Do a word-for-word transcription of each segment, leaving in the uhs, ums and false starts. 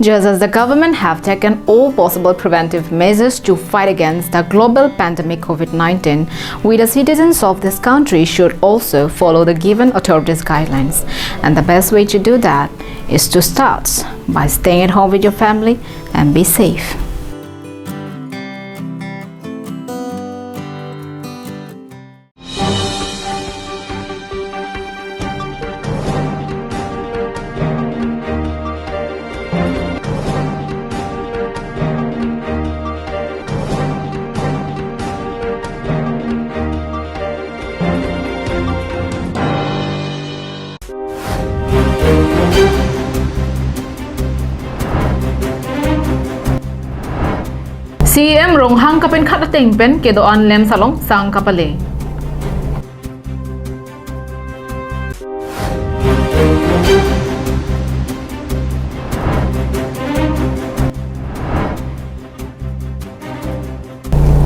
Just as the government have taken all possible preventive measures to fight against the global pandemic COVID nineteen, we, the citizens of this country, should also follow the given authorities' guidelines. And the best way to do that is to start by staying at home with your family and be safe. C E M Ronghang kapenkhat ateng pen kedo-an LAMPS along sang kapale.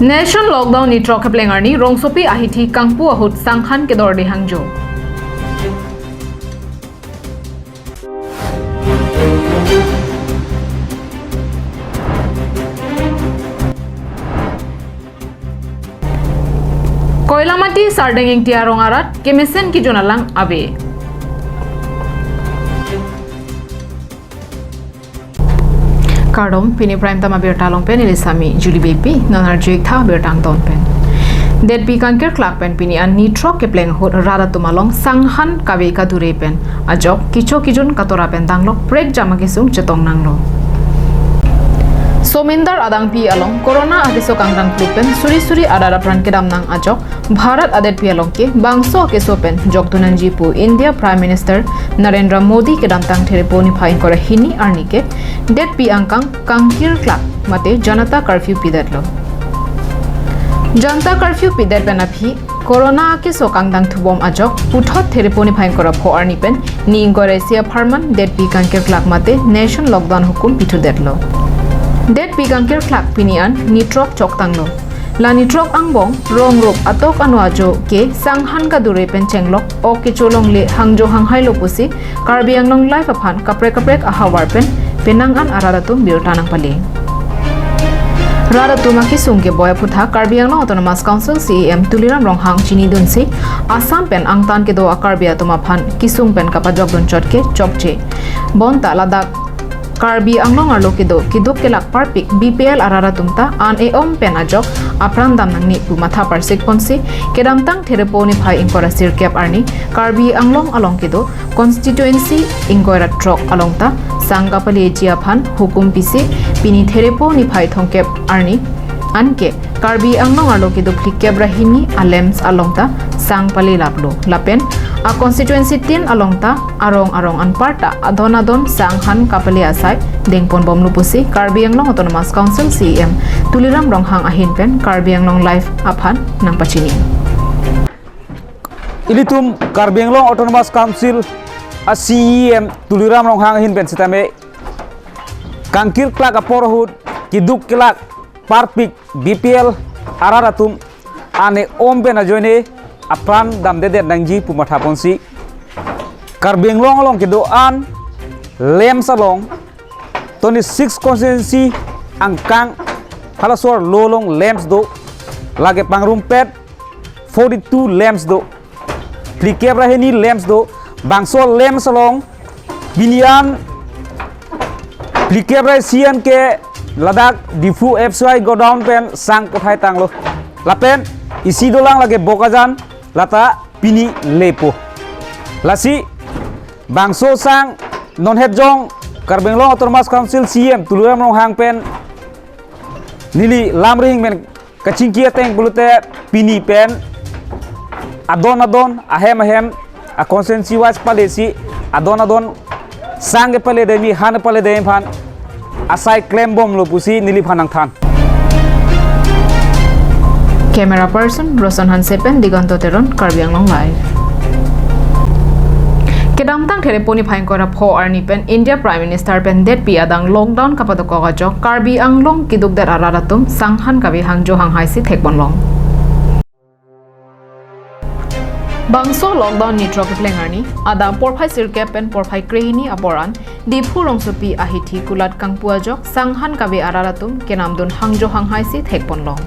Nation lockdown ni throk kepleng arni rongsopi ahithi kangpu ahut sanghan kedorde hangjo. Koilamati Sardeng Ingti arong arat kemesen kejun alang ave. Kardom, pini Prime Time abirta along pen neli Sami Julie Beypi, non arju-ik tha abirta angton pen. Detpi kangkirklak pen pini an ni throk kepleng ahut rat atum along sanghan kave kadure pen ajok kecho kejun katora pen danglok prekjam akesung chetong nanglo. Somindar adangpi along corona akeso kangdang phlu pen suri suri arat apran kedam nang ajok Bharat adetpi along ke bangso akeso pen jokdun nangji pu India Prime Minister Narendra Modi kedamtang Therepo niphai ingkoi ra hini arni ke detpi angkang kangkirklak mate Janata Curfew pidetlo. Janata Curfew pidet pen aphi corona akeso kangdang thubom ajok puthot Therepo niphai ingkoi ra pho arni pen ni ingkoi ra isi apharman detpi kangkirklak mate nation lockdown hukum pithudetlo. Detpi kangkirklak pini an ni throk choktanglo. La ni throk angbong rong rup atok ano ajo ke sanghan kadure pen chenglok ok kecho longle hangjo hanghailo pusi Karbi Anglong Live aphan kaprek kaprek ahavar pen penang an arat atum birta nangpale. Rat atum akesung keboi aphutha Karbi Anglong Autonomous Council C E M Tuliram Ronghang chinidunsi Assam pen angtan kedo a-Karbi atum aphan kesung pen kapajokdun chot ke chokche. Bonta ladak Karbi Anglong arlo kedo keduk kelak parpik B P L arat atum ta an e-om pen ajok apran dam nangne pu matha parsik ponsi kedamtang Therepo niphai ingkoi ra sirkep arni Karbi Anglong along kedo constituency ingkoi ra throk along ta sang kapaleji aphan hukum pisi pini Therepo niphai thomkep arni anke Karbi Anglong arlo kedo phlikep ra hini a-LAMPS along ta sang palelaplo. Lapen a-constituency tin along ta arong arong anparta adon adon sanghan kapale asai dengponbomlo pusi Karbi Anglong Autonomous Council C E M Tuliram Ronghang ahin pen Karbi Anglong Live aphan nangpachini. Ilitum Karbi Anglong Autonomous Council a-C E M Tuliram Ronghang ahin pen sitame kangkirklak apor ahut keduk kelak parpik B P L arat atum an e-om pen ajoine apran damdedet nangji pu matha ponsi Karbi Anglong along kedo-an LAMPS along twenty-six constituency angkang halaso arlo along LAMPS do, lake pangrumpet forty-two LAMPS do, phlikep ra hini LAMPS do, bangso LAMPS along pini an phlikep ra isi an ke ladak Diphu F C I godown pen sang kothai tanglo. Lapen isi dolang lake Bokajan lata pini lepo. Lasi bangso sang non het jong Karbi Anglong Autonomous Council C E M Tuliram Ronghang pen neli lamrihing pen kachingki ateng pulote pini pen adon adon ahem ahem a-constituency wise palesi adon adon sang kepale demi han pale demi aphan asai klembomlo pusi neliphan nangthan. Camera person Roson Hanse pen Diganto Teron, Karbi Anglong Live. Kedamtang Therepo niphai ingkoi ra pho arni pen India Prime Minister pen detpi adang lockdown kapadokok ajok Karbi Anglong kedukdet arat atum sanghan kave hangjo hanghaisi thekponlong. Bangso lockdown ni throk kepleng arni, adap porphai sirkep pen porphai krehini apor an, Diphu rongsopi ahithi kulat kangpu ajok, sanghan kave arat atum kenamdun hangjo hanghaisi thekponlong.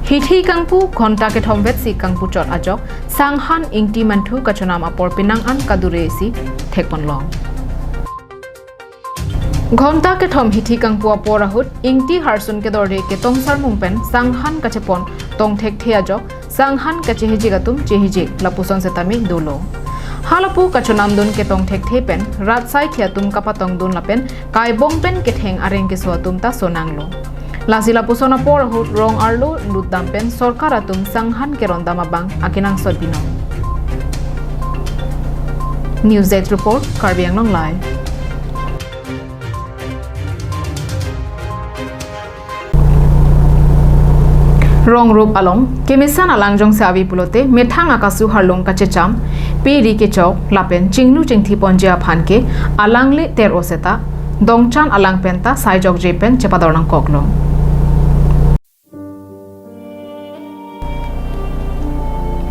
Hithi kangpu ghonta kethom vetsi kangpuchot ajok, sanghan ingti manthu kachonam apor penang an kadure si thekponlong. Ghonta kethom hithi kangpu apor ahut, ingti harsun kedorde ketong sarmung pen sanghan kachepon tongthekthe ajok, sanghan kachehejik atum chehejik lapuson setame dolo. Halapu kachonamdun ketongthekthe pen rat saikhi atum kapatongdun lapen kaibong pen ketheng areng keso atum ta sonanglo. Lasi lapuson apor ahut rong arlo lutdam pen sorkar atum sanghan kerondam abang akenangsot binong. News Desk Report, Karbi Anglong Live. Rongrup along kemesen alang jongsi ave pulote methang akasu harlung kachecham, pe ri kechok lapen chinglu chingthi ponji aphan ke alang le ter-o seta dongchan alang pen ta saijokje pen chepador nangkoklo.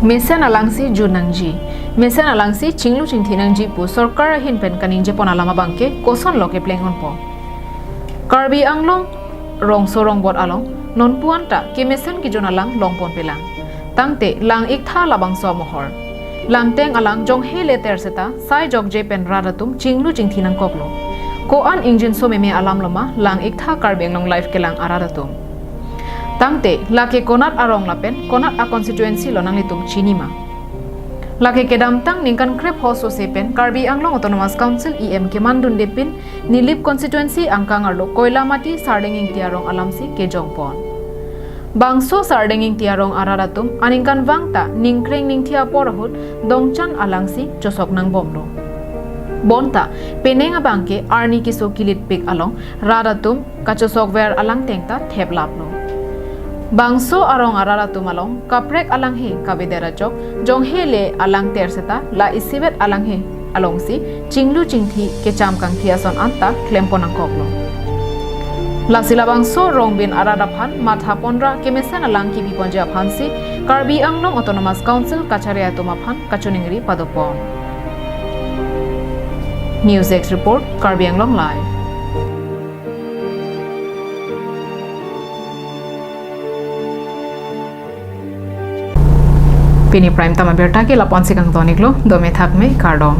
Mesen alangsi jun nangji, mesen alangsi chinglu chingthi nangji pu sorkar ahin pen kaningjepon alam abang ke kosonlo kepleng unpo. Karbi Anglong rongso rongbot along nonpu anta kemesen kejun alang longponpelang. Tangte lang-iktha labangso amohor. Langteng alang jonghe le ter seta saijokje pen rat atum chinglu chingthi nangkoklo. Ko-an ingjinso meme alam loma lang-iktha Karbi Anglong Live kelang arat atum. Tangte lake konat arong lapen konat a-constituency lo nanglitum chinima. Lake kedamtang ningkan krepho sose pen Karbi Anglong Autonomous Council E M kemandunde pen Nilip constituency angkang arlo Koilamati Sardeng Ingti arong alamsi kejongpon. Bangso Sardeng Ingti arong arat atum aningkanvang ta ningkreng ningthi apor ahut dongchan alangsi chosok nangbomlo. Bonta penang abang ke arni keso kilitpik along rat atum kachosokver alangteng ta theplaplo. Bangso arong arat atum along kaprek alanghe kavedet ajok, jonghe le alang ter seta la isivet alanghe alongsi chinglu chingthi kecham kangthi ason anta klempon nangkoklo. Lasi labangso rongbin arat aphan mathaponra kemesen alang kipiponji aphansi Karbi Anglong Autonomous Council kachari atum aphan kachiningri padopon. News Desk Report, Karbi Anglong Live. Pini Prime Time abirta ke lapu-ansi kangtoniklo, dome thakme, kardom.